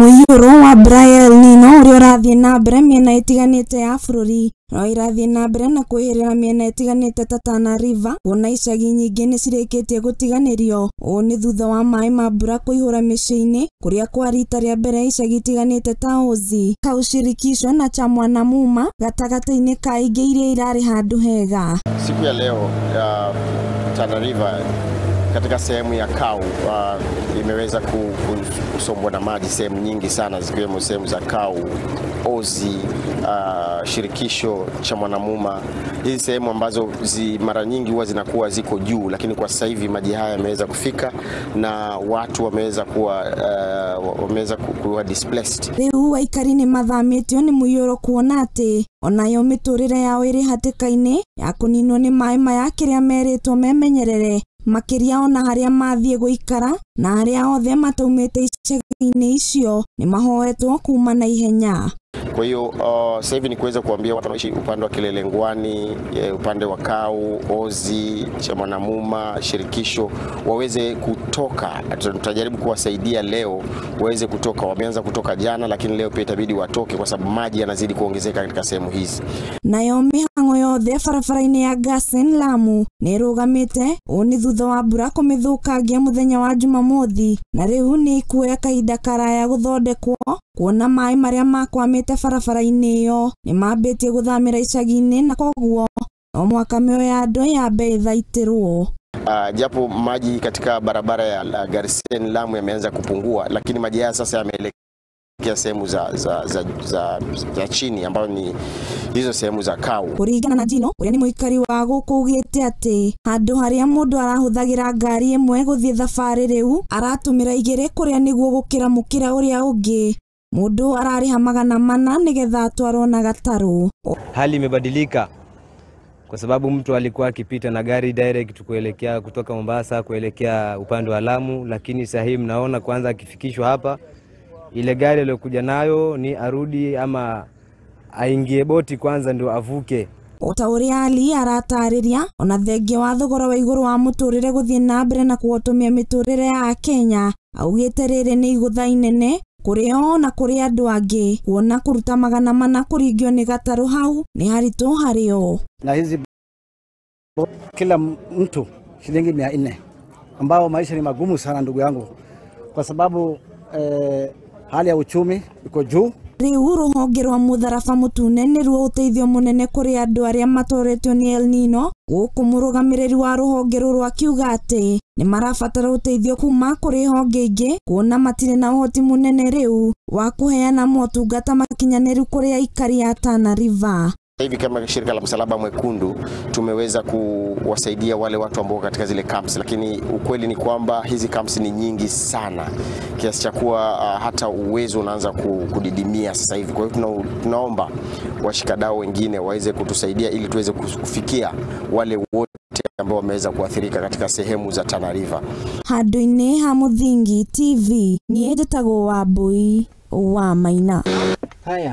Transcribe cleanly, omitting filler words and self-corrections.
Mũiyũro wa mbura ya El Nino ũrĩa ũrathiĩ na mbere mĩena ĩtiganĩte ya bũrũri no ĩrathiĩ na mbere na kwĩhĩrĩra mĩena ĩtiganĩte ta Tana River, kuona icagi nyingĩ nĩ cirĩkĩtie gũtiganĩrio. Ũũ nĩ thutha wa maĩ ma mbura kũihũra mĩciĩ-inĩ kũrĩa kwa rita rĩa mbere icagi itiganĩte ta Ozi, Kau Shirikisho na Chamwanamuma gatagatĩ-inĩ ka ingĩ iria irarĩ handũ hega. Siku ya leo ya Tana River katika sehemu ya Kau imeweza kusombwa na maji sehemu nyingi sana, zikiwemo sehemu za Kau, Ozi, Shirikisho, Chamwanamuma. Hizi sehemu ambazo mara nyingi huwa zinakuwa ziko juu, lakini kwa sasa hivi maji haya yameweza kufika na watu wameweza kuwa displaced. Rĩu aikari nĩ mathamĩtio nĩ mũiyũro kuona atĩ onayo mĩtũrĩre yao ĩrĩ hatĩka-inĩ ya kũninwo nĩ maĩ maya kĩrĩa merĩtwo memenyerere makĩria ona harĩa mathiĩ gũikara na arĩa othe mataumĩte icagi-inĩ icio nĩ mahoetwo kuma na ihenya. Kwa hiyo sasa hivi ni kuweza kuambia watu wanaishi upande wa Kilelengwani, upande wa Kau, Ozi, Chamwanamuma, Shirikisho waweze kutoka. Tutajaribu kuwasaidia leo waweze kutoka. Wameanza kutoka jana, lakini leo pia itabidi watoke kwa sababu maji yanazidi kuongezeka katika sehemu hizi. Nayo mĩhang'o yothe barabara-inĩ ya Garsen Lamu nĩ ĩrũgamĩte. Ũũ nĩ thutha wa mbura kũmĩthũkangia mũthenya wa Jumamothi, na rĩu nĩ ikuoya kahinda karaya gũthondekwo kuona maĩ marĩa makwamĩte barabara-inĩ ĩyo nĩ mambĩtie gũthamĩra icagi-inĩ na koguo no mũhaka mĩoyo ya andũ yambe ĩthaitĩrwo. Japo maji katika barabara ya Garsen Lamu yameanza kupungua, lakini maji haya sasa yameelekea sehemu za chini ambayo ni hizo sehemu za Kau. Kũringana na Jino ũrĩa nĩ mũikari wa gũkũ ugĩte atĩ handũ harĩa mũndũ arahũthagĩra ngari ĩmwe gũthiĩ thabarĩ rĩu aratũmĩra igĩrĩ kũrĩa nĩguo gũkĩra mũkĩra ũrĩa ũngĩ. Mũndũ ararĩha 400 nĩgetha atwarwo na gatarũ. Hali imebadilika kwa sababu mtu alikuwa akipita na gari direct kuelekea kutoka Mombasa kuelekea upande wa Lamu, lakini sasa hivi mnaona kwanza akifikishwa hapa ile gari aliyokuja nayo ni arudi ama aingie boti kwanza ndio avuke. Ota ũrĩa Ali aratarĩria ona thengia wa thogora wa igũrũ wa mũtũrĩre gũthiĩ na mbere na kũhotomia mĩtũrĩre ya Kenya, augĩte rĩrĩ nĩ igũtha inene kũrĩ o na kũrĩ andũ angĩ kuona kũruta 400 kũringio nĩ gatarũ hau nĩ haritũ harĩ o. Na hizi kila mtu shilingi 400 ambao maisha ni magumu sana ndugu yangu, kwa sababu hali ya uchumi iko juu. Rĩu rũhonge rwa mũtharaba mũtune nĩruo ũteithio mũnene kũrĩ andũ arĩa matoretio nĩ El Nino, gũkũ mũrũgamĩrĩri wa rũhonge rũrũ akiuga atĩ nĩ marabatara ũteithio kuma kũrĩ honge ingĩ kuona matirĩ na ũhoti mũnene rĩu wa kũheana motungata makinyanĩru kũrĩ aikari a Tana River. Hivi kama shirika la Msalaba Mwekundu tumeweza kuwasaidia wale watu ambao katika zile camps, lakini ukweli ni kwamba hizi camps ni nyingi sana kiasi cha kuwa hata uwezo unaanza kudidimia sasa hivi. Kwa hiyo tunaomba washikadau wengine waweze kutusaidia ili tuweze kufikia wale wote ambao wameweza kuathirika katika sehemu za Tana River. Handũ-inĩ ha Mũthingi TV, niĩ njĩtagwo Wambui wa Maina. Haya.